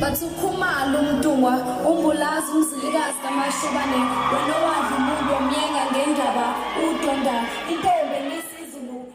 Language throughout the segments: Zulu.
Bathi uKhumalo uMntungwa uMbulazi uMzilikazi kaMashobane wena owadla umuntu wamyenga ngendaba udonda intombi engisizulu.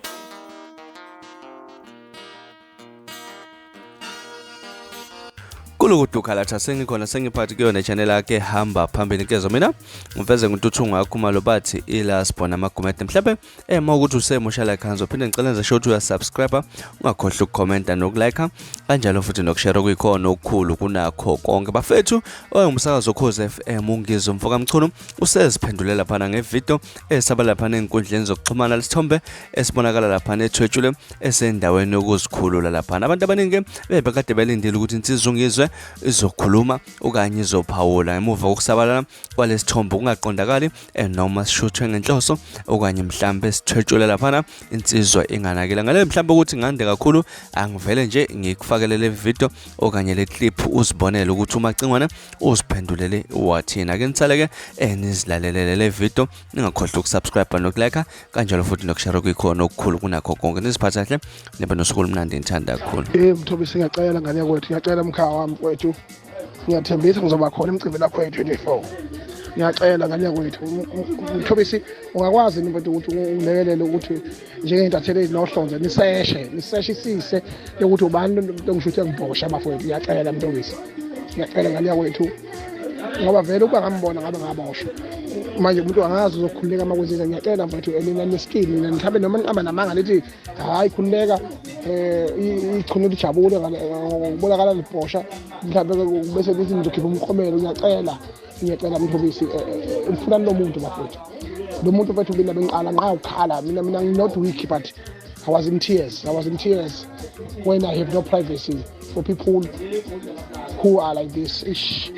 Kulukuduka latha sengikhona sengiphathi kuyona channel yakhe hamba phambili nkezo mina ngiveze ngintuthungo yakhumalo bathi ilasbona amagumede mhlawumbe uma ukuthi usemusha like ngizophinde ngicela nje sho ukuthi uyasubscribe, ungakhohlwa ukukhomenta nokulike kanjalo futhi nokushare okuyikhona okukhulu kunakho konke. Bafethu, owengumsakazo Ukhozi FM uNgizwe Mfoka Mchunu useziphendulela laphana ngevideo esaba laphana ezinkundleni zokuxhumana, lesithombe esibonakala laphana ethwetshule esendaweni yokuzikhulula laphana. Abantu abaningi bebekade belindile ukuthi insizwa uNgizwe izokhuluma okanye izophawula ngemuva kokusabalala kwalesithombe kungaqondakali noma sishuthwe ngenhloso okanye mhlambe sithwetshule laphana insizwa inganakile. Ngale mhlambe ukuthi ngande kakhulu, angivele nje ngikufakele le video okanye le clip uzibonele ukuthi uMacingwane uziphendulele wathini. Ake nisale ke nizilalelele le video, ningakhohlwa ukusubscribe nokulike kanjalo futhi nokushare kuyikhona okukhulu kunakho konke. Niziphathe kahle, nibe nosuku olumnandi, ngithanda kakhulu. Mthobisi, ngiyacela ngane yakwethu, ngiyacela mkhaya wami mfowethu, ngiyathembisa ngizoba khona emcimbini wakho we-24. Ngiyacela ngane yakwethu Mthobisi, ungakwazi yini mfowethu ukuthi ungilekelele ukuthi njengey'ntatheli ezinohlonze niseshe niseshisise yokuthi ubani lo ngisho ukuthi engibhosha bafowethu. Ngiyacela Mthobisi, ngiyacela ngane yakwethu, ngoba vele ukuba ngambona ngabe ngaboshwa. Manje umuntu angazi uzokhululeka uma kwenzeka. Ngiyacela mfowethu, nina neskini nina, mhlawumbe noma niqamba namanga nithi hhayi khululeka, ichunu lijabule ngokubonakala libhosha, mhlawumbe bese lithi nizokhipha umklomelo. Ngiyacela, ngiyacela Mthobisi, mfunani lo muntu bafowethu, lo muntu mfethu. Mina bengiqala nqa ukukhala mina not weak, but I was in tears. I was in tears when I have no privacy for people who are like this. Ish.